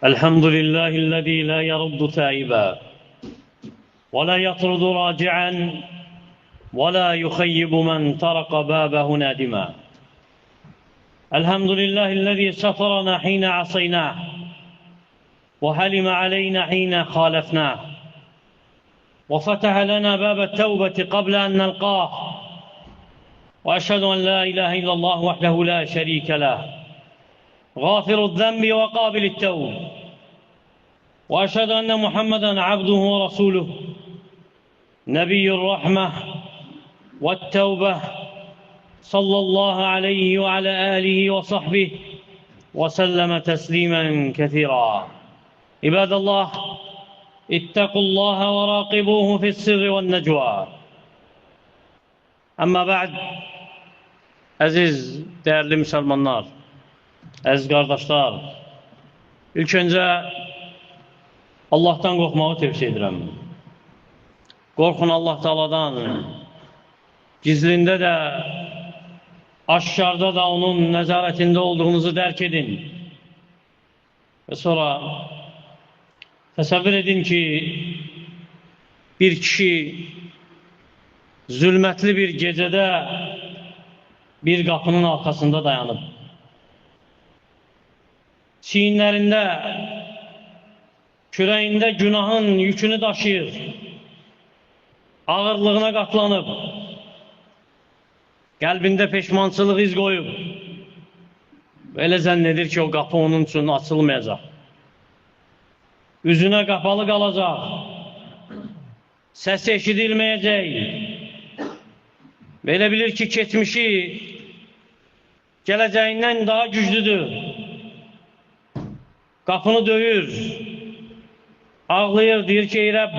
الحمد لله الذي لا يرد تائبا ولا يطرد راجعا ولا يخيب من طرق بابه نادما. الحمد لله الذي سترنا حين عصيناه وحلم علينا حين خالفناه وفتح لنا باب التوبة قبل أن نلقاه، وأشهد أن لا إله إلا الله وحده لا شريك له غافر الذنب وقابل التوب، وأشهد أن محمدا عبده ورسوله نبي الرحمة والتوبة، صلى الله عليه وعلى آله وصحبه وسلم تسليما كثيرا. عباد الله، اتقوا الله وراقبوه في السر والنجوى. Amma ba'd, əziz, dəyərli müsəlmanlar, əziz qardaşlar, ilk öncə Allahdan qorxmağı tövsiyə edirəm. Qorxun Allah Teala'dan, gizlində də, aşkarda da onun nəzarətində olduğunuzu dərk edin. Və sonra təsəvvür edin ki, bir kişi zülmətli bir gecədə bir qapının arxasında dayanıb. Çiyinlərində, kürəyində günahın yükünü daşıyır, ağırlığına qatlanıb, qəlbində peşmançılıq iz qoyub və elə zənn edir ki, o qapı onun üçün açılmayacaq. Üzünə qapalı qalacaq, səsi eşidilməyəcək. Və elə bilir ki, keçmişi gələcəyindən daha güclüdür. Qapını döyür, ağlayır, deyir ki, ey Rəbb,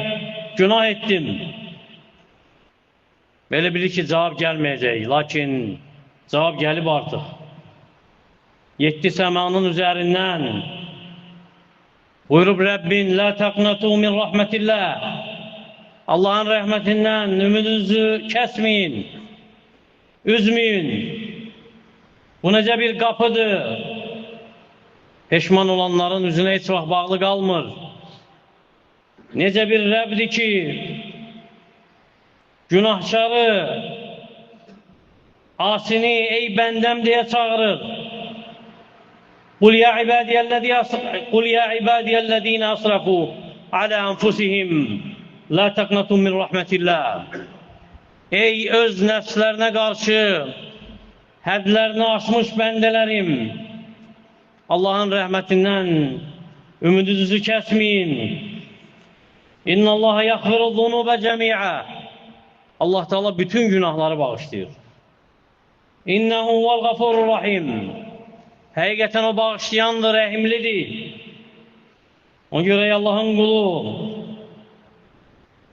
günah etdim. Və elə bilir ki, cavab gəlməyəcək, lakin cavab gəlib artıq. 7 səmanın üzərindən buyurub Rəbbin, Lə təqnətu min rəhmətillah. Allahın rəhmətindən ümidinizi kəsməyin, üzməyin. Bu necə bir qapıdır? Peşman olanların üzünə heç vaxt bağlı qalmır. Necə bir Rəbdir ki, günahkarı, asini ey bəndəm deyə çağırır. Qul ya ibadiyəllezine asrafu ala anfusihim la taqnatu min rahmetillah. Ey öz nəfslərinə qarşı hədlərini aşmış bəndələrim, Allahın rəhmətindən ümidinizi kəsməyin. İnnallaha yaghfiru zunuba cemi'a. Allah Teala bütün günahları bağışlayır. İnnehu huvel gafurur rahim. Həqiqətən o bağışlayandır, rəhimlidir. Ona görə ey Allahın qulu,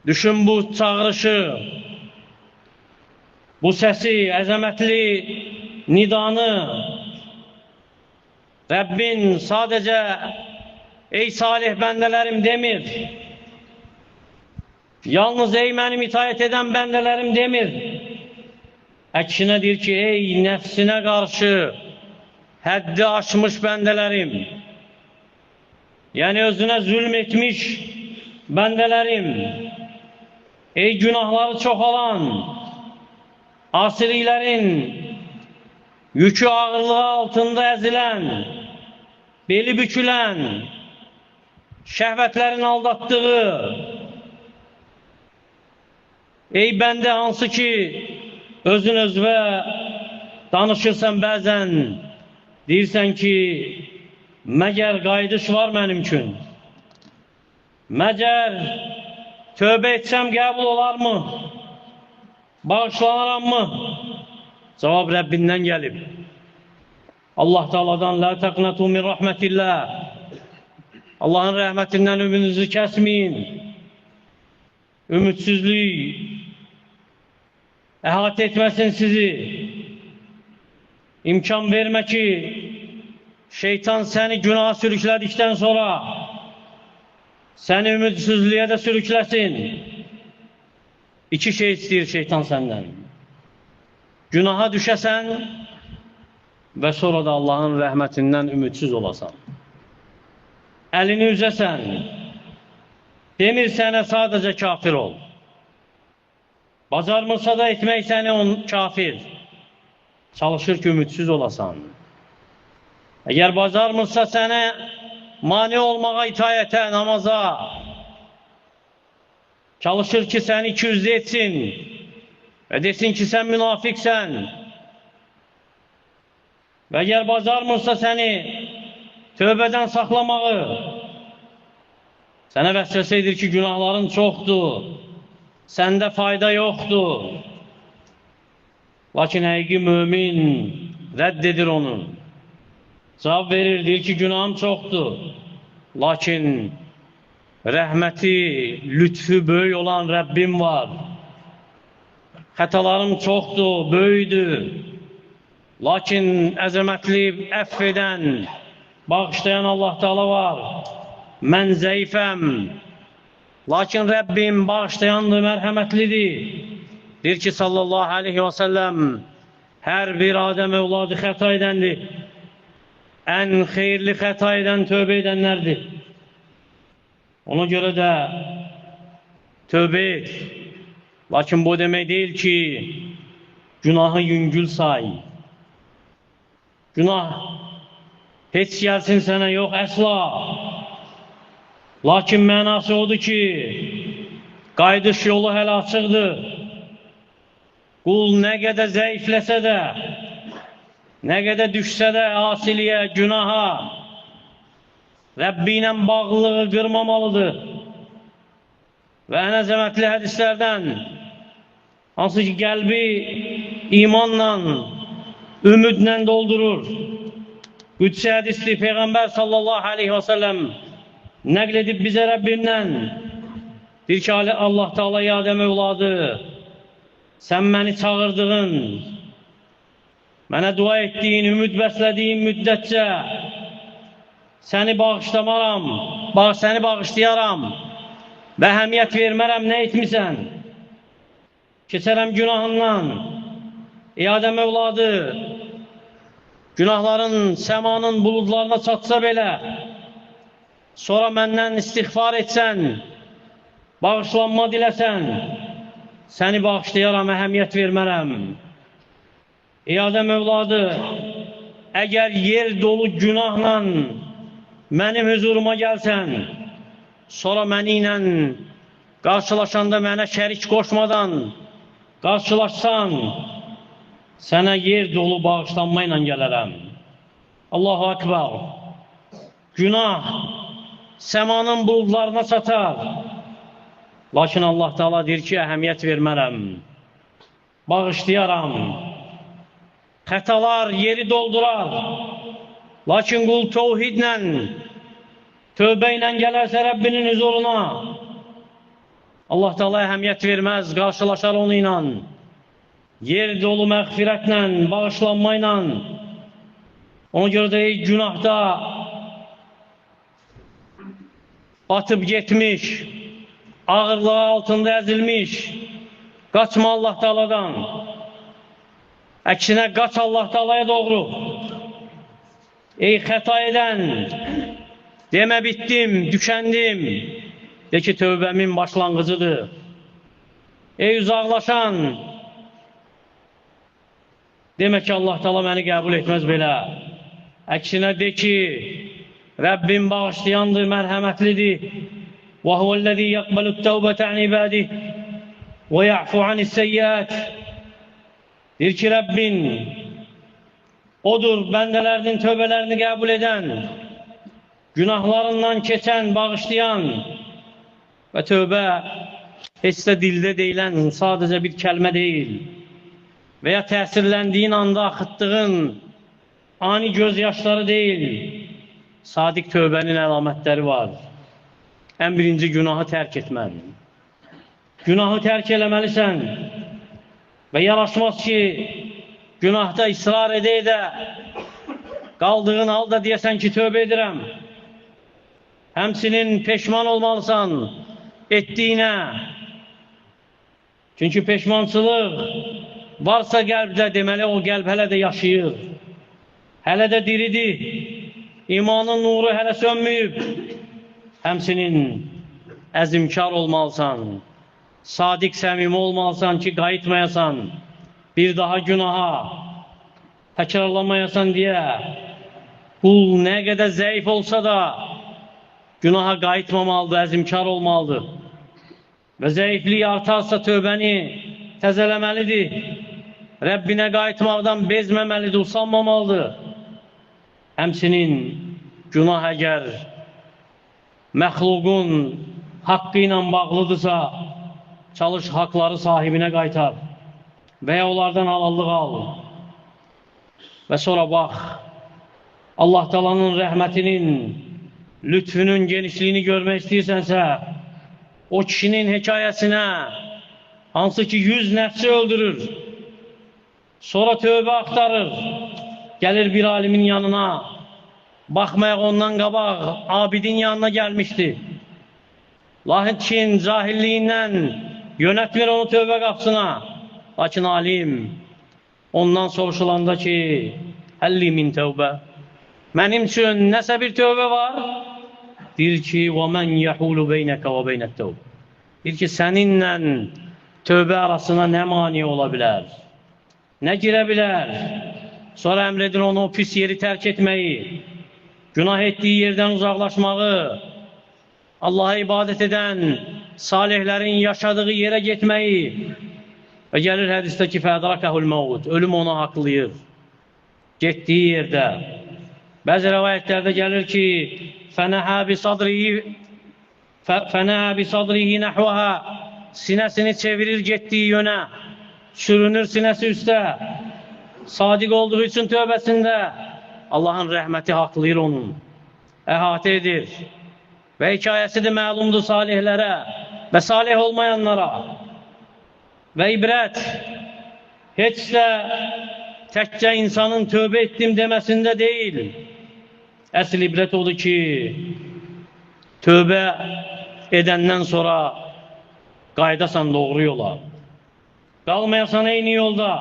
düşün bu çağırışı, bu səsi, əzəmətli nidanı. Rəbbin sadəcə ey salih bəndələrim demir. Yalnız ey mənim itaət edən bəndələrim demir. Əksinə deyir ki, ey nəfsinə qarşı həddi aşmış bəndələrim, yəni özünə zülm etmiş bəndələrim, ey günahları çox olan asiliklərin yükü ağırlığı altında əzilən, beli bükülən, şəhvətlərin aldatdığı, ey bəndə hansı ki özün özvə danışırsan bəzən, deyirsən ki, məgər qayıdış var mənim üçün, məgər tövbə etsəm qəbul olarmı, bağışlanaram mı? Cavab Rəbbindən gəlib. Allah Teala'dan la təqnətu min rəhmətillah. Allahın rəhmətindən ümidinizi kəsməyin. Ümidsizlik əhatə etməsin sizi. İmkan vermə ki, şeytan səni günaha sürüklədikdən sonra səni ümidsizliyə də sürükləsin. İki şey istəyir şeytan səndən. Günaha düşəsən və sonra da Allahın rəhmətindən ümidsiz olasan. Əlini üzəsən. Demir sənə sadəcə kafir ol. Bacarmırsa da etmək səni on kafir. Çalışır ki, ümidsiz olasan. Əgər bacarmırsa sənə mane olmağa itayətə, namaza, çalışır ki, səni ikiyüzlü etsin və desin ki, sən münafiqsən. Və əgər bacarmırsa səni tövbədən saxlamağı, sənə vəsvəsə edir ki, günahların çoxdur, səndə fayda yoxdur. Lakin həqiqi mömin rədd edir onu. Cavab verir, deyir ki, günahım çoxdur. Lakin rəhməti, lütfü böyük olan Rəbbim var. Xətalarım çoxdur, böyükdür. Lakin əzəmətli, əfv edən, bağışlayan Allah Teala var. Mən zəifəm. Lakin Rəbbim bağışlayandır, mərhəmətlidir. Deyir ki, sallallahu aleyhi və səlləm, hər bir Adəm övladı xəta edəndir. Ən xeyirli xəta edən, tövbə edənlərdir. Ona görə də tövbə et. Lakin bu demək deyil ki, günahı yüngül say. Günah heç gəlsin sənə, yox, əsla. Lakin mənası odur ki, qayıdış yolu hələ açıqdır. Qul nə qədər zəifləsə də, nə qədər düşsə də asiliyə, günaha, Rəbbi ilə bağlılığı qırmamalıdır. Və ən əzəmətli hədislərdən, hansı ki qəlbi imanla, ümidlə doldurur. Qüdsi hədisdir, Peyğəmbər sallallahu aleyhi və səlləm nəql edib bizə Rəbbimdən. Deyir ki, Allah Teala ya Adəm övladı, sən məni çağırdığın, mənə dua etdiyin, ümid bəslədiyin müddətcə səni bağışlamaram, səni bağışlayaram və əhəmiyyət vermərəm, nə etmisən? Keçərəm günahından. Ey Adəm övladı, günahların səmanın buludlarına çatsa belə, sonra məndən istiğfar etsən, bağışlanma diləsən, səni bağışlayaram, əhəmiyyət vermərəm. Ey Adəm övladı, əgər yer dolu günahla mənim hüzuruma gəlsən, sonra məni ilə qarşılaşanda mənə şərik qoşmadan qarşılaşsan, sənə yer dolu bağışlanma ilə gələrəm. Allahu Akbar. Günah səmanın buludlarına çatar. Lakin Allah Teala deyir ki, əhəmiyyət vermərəm, bağışlayaram. Xətalar yeri doldurar. Lakin qul təvhidlə, tövbə ilə gələrsə Rəbbinin hüzuruna, Allah Teala əhəmiyyət verməz, qarşılaşar onu ilə. Yer dolu məğfirətlə, bağışlanma ilə. Ona görə də ey günahda batıb getmiş, ağırlığı altında əzilmiş, qaçma Allah Teala'dan. Əksinə qaç Allah Teala'ya doğru. Ey xəta edən, demə bitdim, tükəndim. De ki, tövbəmin başlanğıcıdır. Ey uzaqlaşan, demə ki, Allah Teala məni qəbul etməz belə. Əksinə de ki, Rəbbim bağışlayandır, mərhəmətlidir. Və huvəl-ləzî yəqbəlut-təvbətə an ibadih və ya'fu anis-seyyiat. Deyir ki, Rəbbin odur bəndələrinin tövbələrini qəbul edən, günahlarından keçən, bağışlayan və tövbə heç də dildə deyilən sadəcə bir kəlmə deyil və ya təsirləndiyin anda axıtdığın ani göz yaşları deyil, sadiq tövbənin əlamətləri var. Ən birinci günahı tərk etmən. Günahı tərk eləməlisən və yaraşmaz ki, günahda israr edə-edə qaldığın halda deyəsən ki, tövbə edirəm. Həmçinin peşman olmalısan etdiyinə. Çünki peşmançılıq varsa qəlbdə, deməli o qəlb hələ də yaşayır. Hələ də diridir. İmanın nuru hələ sönməyib. Həmçinin əzmkar olmalısan, sadiq, səmimi olmalısan ki, qayıtmayasan, bir daha günaha təkrarlamayasan deyə. Qul nə qədər zəif olsa da günaha qayıtmamalıdır, əzmkar olmalıdır. Və zəiflik artarsa tövbəni təzələməlidir. Rəbbinə qayıtmaqdan bezməməlidir, usanmamalıdır. Həmçinin günah əgər məxluqun haqqı ilə bağlıdırsa, çalış haqları sahibinə qaytar və ya onlardan halallıq al. Və sonra bax, Allah Taala'nın rəhmətinin, lütfünün genişliyini görmək istəyirsənsə, o kişinin hekayəsinə, hansı ki 100 nəfsi öldürür, sonra tövbə axtarır, gəlir bir alimin yanına, baxmayaq ondan qabaq, abidin yanına gəlmişdi. Lakin cahilliyindən yönətmir onu tövbə qapısına. Lakin alim ondan soruşulanda ki, həlli min tövbə, mənim üçün nəsə bir tövbə var? Deyir ki, və mən yəhulu beynəkə və beynət tövbə. Deyir ki, səninlə tövbə arasına nə mani ola bilər? Nə girə bilər? Sonra əmr edir onu o pis yeri tərk etməyi, günah etdiyi yerdən uzaqlaşmağı, Allaha ibadət edən salihlərin yaşadığı yerə getməyi. Və gəlir hədisdə ki, fədrakəhul məvud, ölüm onu haqlayır getdiyi yerdə. Bəzi rəvayətlərdə gəlir ki, fənəhə bi sadrihi nəhvəhə, sinəsini çevirir getdiyi yönə, sürünür sinəsi üstə, sadiq olduğu üçün tövbəsində Allahın rəhməti haqlayır onun, əhatə edir. Və hekayəsi də məlumdur salihlərə və salih olmayanlara. Və ibrət, heç də təkcə insanın tövbə etdim deməsində deyil. Əsl ibrət odur ki, tövbə edəndən sonra qayıdasan doğru yola. Qalmayasan eyni yolda,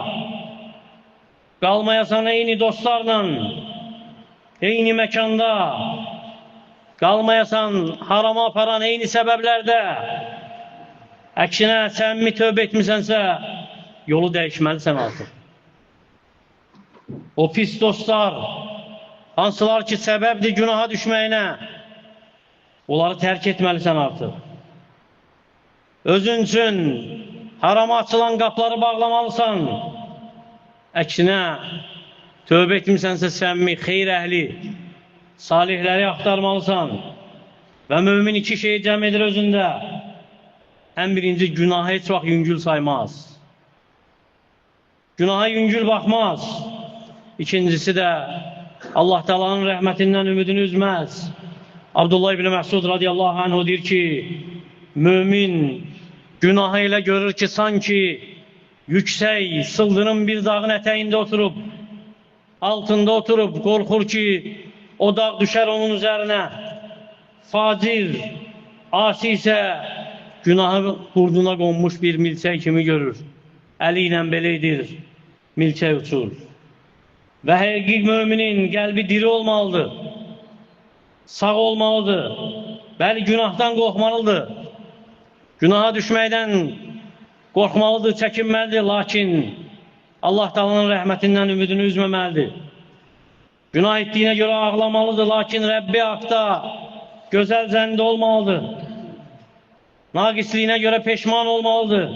qalmayasan eyni dostlarla, eyni məkanda, qalmayasan harama aparan eyni səbəblərdə. Əksinə, səmimi tövbə etmisənsə, yolu dəyişməlisən artıq. O pis dostlar, hansılar ki, səbəbdir günaha düşməyinə, onları tərk etməlisən artıq. Özün üçün harama açılan qapıları bağlamalısan. Əksinə, tövbə etmisənsə səmimi, xeyr əhli, salihləri axtarmalısan. Və mömin iki şeyi cəm edir özündə. Ən birinci, günahı heç vaxt yüngül saymaz. Günaha yüngül baxmaz. İkincisi də Allah Teala'nın rəhmətindən ümidini üzməz. Abdullah ibn Məsud radiyallahu anhu deyir ki, mömin günahı elə görür ki, sanki yüksək, sıldırım bir dağın ətəyində oturub, altında oturub, qorxur ki, o dağ düşər onun üzərinə. Facir, asi isə günahı burnuna qonmuş bir milçək kimi görür. Əli ilə belə edir, milçək uçur. Və həqiqi müminin qəlbi diri olmalıdır, sağ olmalıdır. Bəli, günahdan qorxmalıdır. Günaha düşməkdən qorxmalıdır, çəkinməlidir. Lakin Allah Teala'nın rəhmətindən ümidini üzməməlidir. Günah etdiyinə görə ağlamalıdır, lakin Rəbbi haqda gözəl zəndə olmalıdır. Naqisliyinə görə peşman olmalıdır.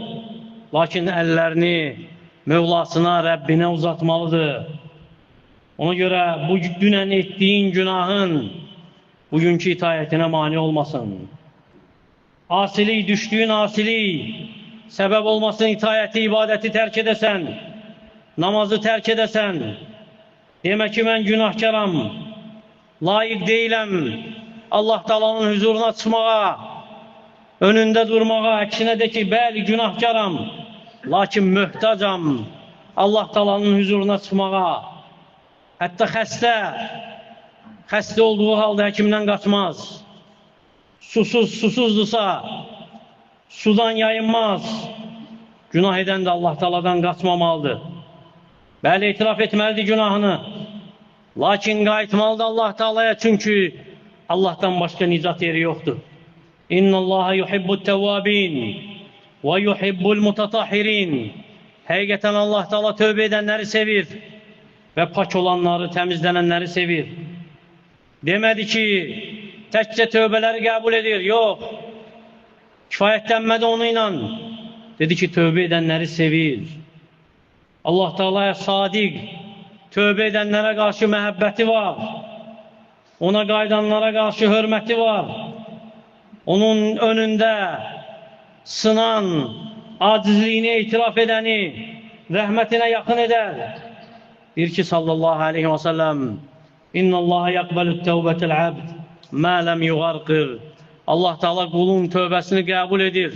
Lakin əllərini Mövlasına, Rəbbinə uzatmalıdır. Ona görə bu dünən etdiyin günahın bugünkü itayətinə mane olmasın. Asilik, düşdüyün asilik səbəb olmasın itayəti, ibadəti tərk edəsən, namazı tərk edəsən. Demək ki, mən günahkaram, layiq deyiləm Allah Teala'nın hüzuruna çıxmağa, önündə durmağa, əksinə de ki, bəli, günahkaram, lakin möhtacam Allah Teala'nın hüzuruna çıxmağa. Hətta xəstə olduğu halda həkimdən qaçmaz. Susuzdursa, sudan yayınmaz. Günah edən də Allah Teala'dan qaçmamalıdır. Bəli, etiraf etməlidir günahını. Lakin qayıtmalıdır Allah Teala'ya, çünki Allahdan başqa nicat yeri yoxdur. İnnallaha yuhibbut təvvabin və yuhibbul mutatahhirin. Həqiqətən Allah Teala tövbə edənləri sevir və pak olanları, təmizlənənləri sevir. Demədi ki, təkcə tövbələri qəbul edir. Yox. Kifayətlənmədi onunla. Dedi ki, tövbə edənləri sevir. Allah Teala'ya sadiq, tövbə edənlərə qarşı məhəbbəti var. Ona qayıdanlara qarşı hörməti var. Onun önündə sınan, acizliyini etiraf edəni rəhmətinə yaxın edər. Deyir ki, sallallahu aleyhi və səlləm, İnnallaha yəqbəlü təvbətəl əbd mə ləm yuğarqir. Allah Teala qulun tövbəsini qəbul edir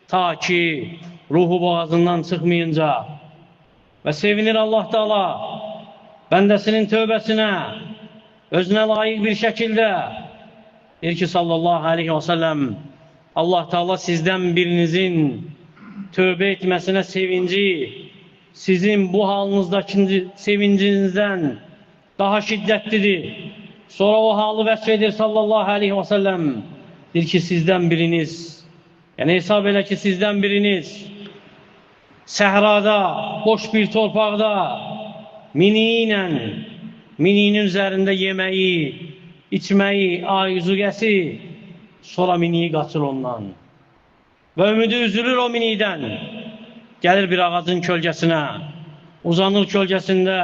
ta ki ruhu boğazından çıxmayınca. Və sevinir Allah Teala bəndəsinin tövbəsinə özünə layiq bir şəkildə. Deyir ki, sallallahu aleyhi və səlləm, Allah Teala sizdən birinizin tövbə etməsinə sevinci sizin bu halınızdakı sevincinizdən daha şiddətlidir. Sonra o halı vəsf edir sallallahu aleyhi və səlləm. Deyir ki, sizdən biriniz, yəni hesab elə ki, sizdən biriniz səhrada, boş bir torpaqda miniyi ilə, miniyinin üzərində yeməyi, içməyi, ayzuqəsi, sonra miniyi qaçır ondan. Və ümidi üzülür o minidən. Gəlir bir ağacın kölgəsinə, uzanır kölgəsində,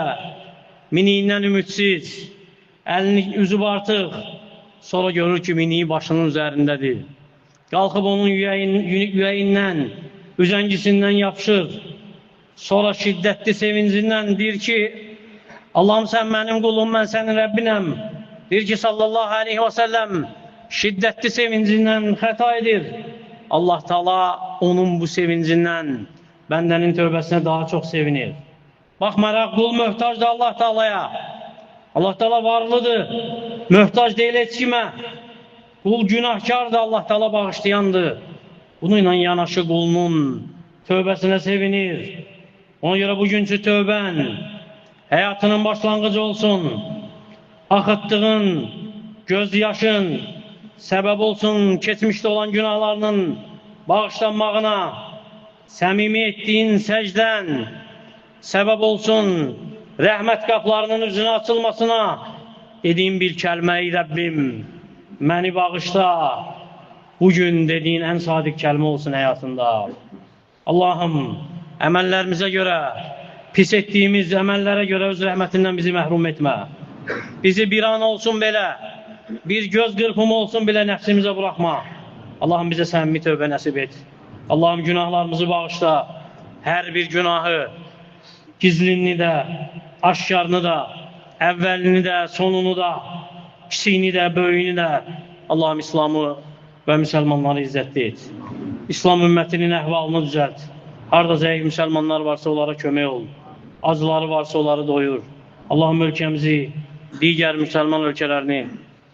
miniyindən ümidsiz, əlini üzüb artıq, sonra görür ki, miniyi başının üzərindədir. Qalxıb onun yüreyindən, üzəngisindən yapışır. Sonra şiddətli sevincindən deyir ki, Allahım sən mənim qulum, mən sənin Rəbbinəm. Deyir ki, sallallahu aleyhi və səlləm, şiddətli sevincindən xəta edir. Allah Teala onun bu sevincindən, bəndənin tövbəsinə daha çox sevinir. Baxmayaraq, qul möhtacdır Allah Teala'ya. Allah Teala varlıdır, möhtac deyil heç kimə. Qul günahkardır, Allah Teala bağışlayandır. Bununla yanaşı qulunun tövbəsinə sevinir. Ona görə bugünkü tövbən həyatının başlanğıcı olsun. Axıtdığın göz yaşın səbəb olsun keçmişdə olan günahlarının bağışlanmağına, səmimi etdiyin səcdən səbəb olsun rəhmət qapılarının üzünə açılmasına, dediyin bir kəlməyi Rəbbim, məni bağışla, bugün dediyin ən sadiq kəlmə olsun həyatında. Allahım, əməllərimizə görə, pis etdiyimiz əməllərə görə öz rəhmətindən bizi məhrum etmə. Bizi bir an olsun belə, bir göz qırpımı olsun belə nəfsimizə buraxma. Allahım bizə səmimi tövbə nəsib et. Allahım günahlarımızı bağışla. Hər bir günahı, gizlinini də, aşkarını da, əvvəlini də, sonunu da, kiçiyini də, böyüyünü də Allahım İslamı və müsəlmanları izzətli et. İslam ümmətinin əhvalını düzəlt. Harda zəif müsəlmanlar varsa onlara kömək ol. Acıları varsa onları doyur. Allahım ölkəmizi, digər müsəlman ölkələrini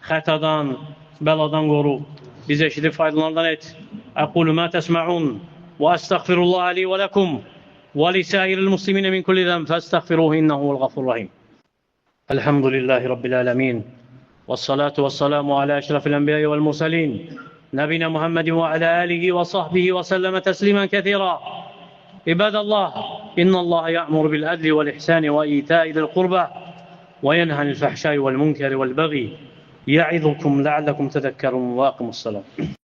xətadan, bəladan qoru. Bizi eşidib faydalandan et. Əqulu mə təsməun və əstəğfirullah li və ləkum və lisairil musliminə min kulli zəm fəstəğfiruhu innehu huvel gafurur rahim. Elhamdülillahi Rabbil alemin. Vessalatu vesselamu ala eşrafil enbiya'i vel murselin. Nebina Muhammedin ve ala alihi ve sahbihi ve selleme teslimen kethira. İbadallah, innallaha ya'muru bil adli vel ihsani ve ita'i zil kurba ve yenha anil fahşai vel munkeri vel baghi. يعظكم لعلكم تذكرون واقموا الصلاة.